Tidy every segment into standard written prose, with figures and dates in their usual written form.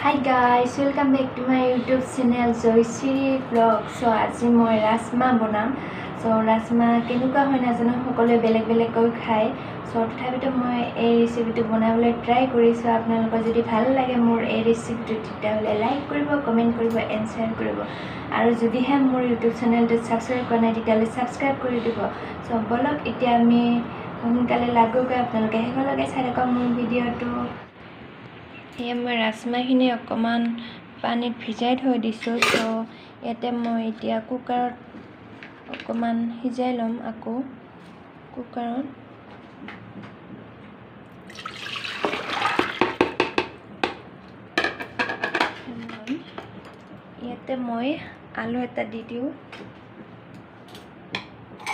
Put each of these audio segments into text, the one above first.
Hi guys, welcome back to my YouTube channel Joyshree blog. চ' আজি মই ৰাজমাহ বনাম। চ' ৰাজমাহ কেনেকুৱা হয় নাজানো, সকলোৱে বেলেগ বেলেগকৈ খায়। চ' তথাপিতো মই এই ৰেচিপিটো বনাবলৈ ট্ৰাই কৰিছোঁ। আপোনালোকৰ যদি ভাল লাগে মোৰ এই ৰেচিপিটো, তেতিয়াহ'লে লাইক কৰিব, কমেণ্ট কৰিব এণ্ড শ্বেয়াৰ কৰিব। আৰু যদিহে মোৰ ইউটিউব চেনেলটো ছাবস্ক্ৰাইব কৰা নাই, তেতিয়াহ'লে ছাবস্ক্ৰাইব কৰি দিব। চ' ব'লক, এতিয়া আমি সোনকালে লাগোগৈ। আপোনালোকে শেষলৈকে চাই থাকক মোৰ ভিডিঅ'টো। এয়া মই ৰাজমাহখিনি অকণমান পানীত ভিজাই থৈ দিছোঁ। চ' ইয়াতে মই এতিয়া কুকাৰত অকণমান সিজাই ল'ম আকৌ কুকাৰত। ইয়াতে মই আলু এটা দি দিওঁ,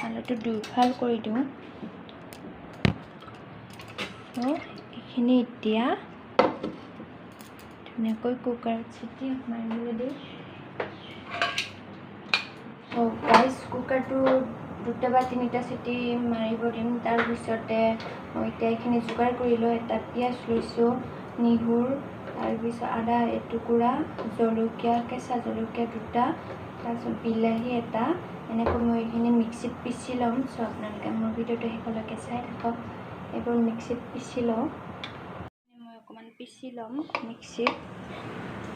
আলুটো দুইফাল কৰি দিওঁ। চ' এইখিনি এতিয়া ধুনীয়াকৈ কুকাৰত চিটি মাৰিবলৈ দিওঁ। গাইজ, কুকাৰটো দুটা বা তিনিটা চিটি মাৰিব দিম। তাৰপিছতে মই এতিয়া এইখিনি যোগাৰ কৰি লওঁ। এটা পিঁয়াজ লৈছোঁ, নহৰু, তাৰপিছত আদা এটুকুৰা, জলকীয়া, কেঁচা জলকীয়া দুটা, তাৰপিছত বিলাহী এটা। এনেকৈ মই এইখিনি মিক্সিত পিচি ল'ম। চ' আপোনালোকে মোৰ ভিডিঅ'টো শেষলৈকে চাই থাকক। এইবোৰ মিক্সিত পিচি লওঁ। মই অকণমান পিচি ল'ম মিক্সিত।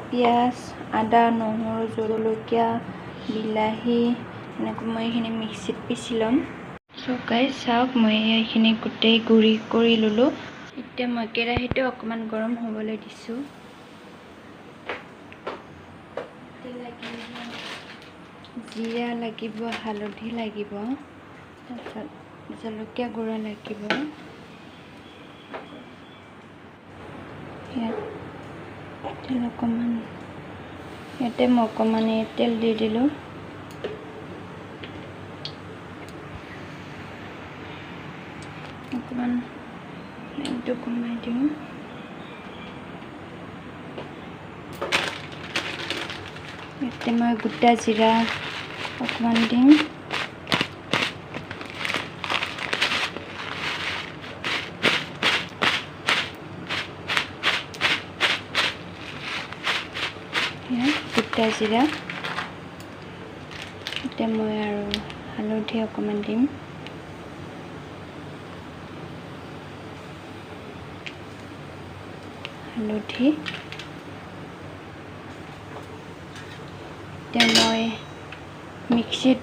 পিঁয়াজ, আদা, নহৰু, জলকীয়া, বিলাহী, এনেকৈ মই এইখিনি মিক্সিত পিচি ল'ম। চ' গাইজ চাওক, মই এইখিনি গোটেই গুড়ি কৰি ল'লোঁ। এতিয়া মই কেৰাহীটো অকণমান গৰম হ'বলৈ দিছোঁ। জিৰা লাগিব, হালধি লাগিব, তাৰপিছত জলকীয়া গুড়া লাগিব। ইয়াত তেল অকণমান, ইয়াতে মই অকণমান তেল দি দিলোঁ। অকণমান ফ্লেমটো কমাই দিওঁ। ইয়াতে মই গোটা জিৰা অকণমান দিম। গোটা জিৰা। এতিয়া মই আৰু হালধি অকণমান দিম। হালধি। এতিয়া মই মিক্সিত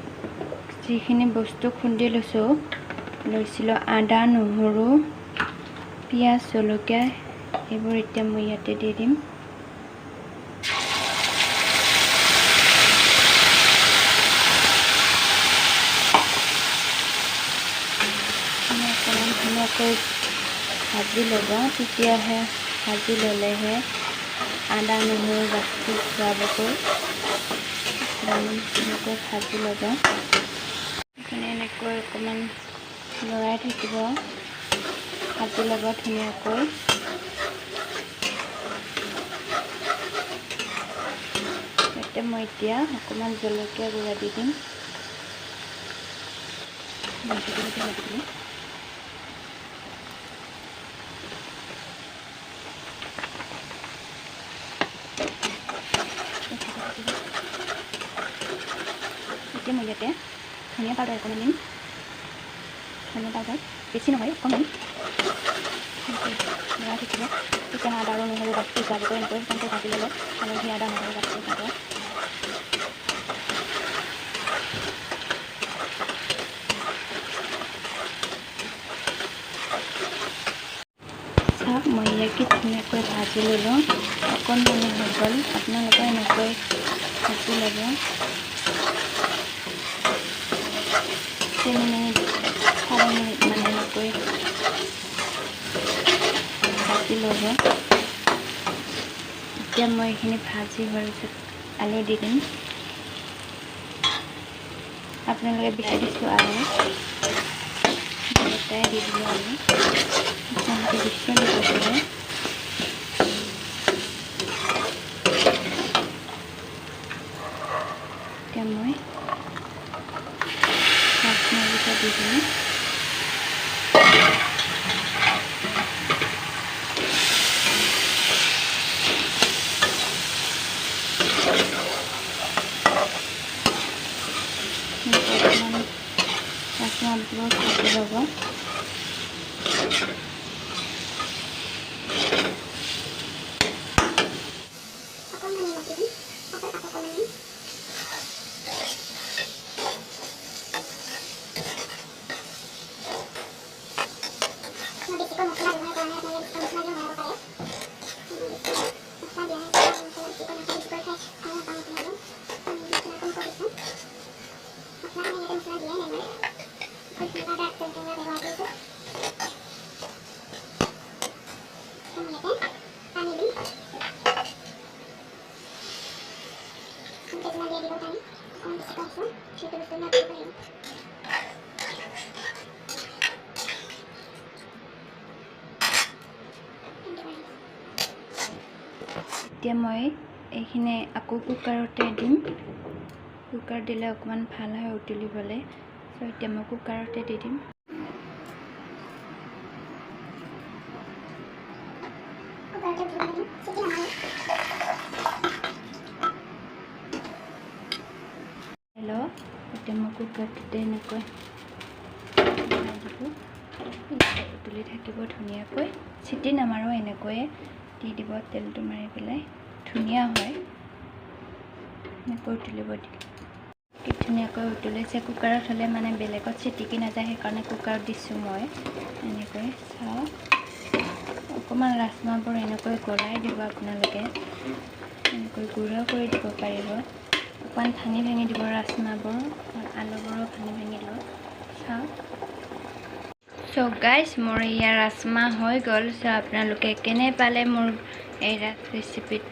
যিখিনি বস্তু খুন্দি লৈছিলোঁ, আদা, নহৰু, পিঁয়াজ, জলকীয়া, এইবোৰ এতিয়া মই ইয়াতে দি দিম। অকণমান ধুনীয়াকৈ ভাজি ল'ব, তেতিয়াহে ভাজি ল'লেহে আদা নহৰু বাচটো যোৱাবগৈ। অকণমান ধুনীয়াকৈ ভাজি ল'ব। সেইখিনি এনেকৈ অকণমান লৰাই থাকিব, ভাজি ল'ব ধুনীয়াকৈ। ইয়াতে মই এতিয়া অকণমান জলকীয়া গুড়া দি দিম। এতিয়া মই ইয়াতে ধনিয়া পাউডাৰ অকণমান দিম। ধনিয়া পাউডাৰ বেছি নহয়, অকণমান লৰাই থাকিব। তেতিয়া আদা আৰু নহৰু বাচটো যাবগৈ। এনেকৈ শুকানকৈ ভাজি ল'লে হালধি, আদা, নহৰু বাচটো যাব। চাওক, মই ইয়াকে ধুনীয়াকৈ ভাজি ল'লোঁ, অকণমানে হৈ গ'ল। আপোনালোকে এনেকৈ ভাজি ল'ব। 3 মিনিট, 4 মিনিটমান এনেকৈ ভাজি ল'ব। এতিয়া মই এইখিনি ভাজি হোৱাৰ পিছত আলু দি দিম। আপোনালোকে বিচাৰি দিছোঁ আলু এটাই দি দিলোঁ। আলু আপোনালোকে বেছিও দিব পাৰে। এতিয়া মই ৰাজমাহকেইটা দি দিম। পাইছোঁ, সেইটো বস্তু মই পাৰিম। এতিয়া মই এইখিনি আকৌ কুকাৰতে দিম। কুকাৰত দিলে অকণমান ভাল হয় উতলিবলৈ। চ' এতিয়া মই কুকাৰতে দি দিম। হেল্ল', এতিয়া মই কুকাৰটোতে এনেকৈ দিলোঁ, উতলি থাকিব ধুনীয়াকৈ। চিটি নামাৰোঁ, এনেকৈয়ে দি দিব তেলটো মাৰি পেলাই, ধুনীয়া হয়। এনেকৈ উতলিব দি কি ধুনীয়াকৈ উতলিছে। কুকাৰত হ'লে মানে বেলেগত চিটিকি নাযায়, সেইকাৰণে কুকাৰত দিছোঁ মই। এনেকৈ চাওক, অকণমান ৰাজমাহবোৰ এনেকৈ গলাই দিব আপোনালোকে, এনেকৈ গুড়া কৰি দিব পাৰিব। অকণমান ভাঙি ভাঙি দিব ৰাজমাহবোৰ, আলুবোৰো ভাঙি ভাঙি দিব। চাওক। চ' গাইজ, মোৰ এয়া ৰাজমাহ হৈ গ'ল। চ' আপোনালোকে কেনে পালে মোৰ এই ৰেচিপিত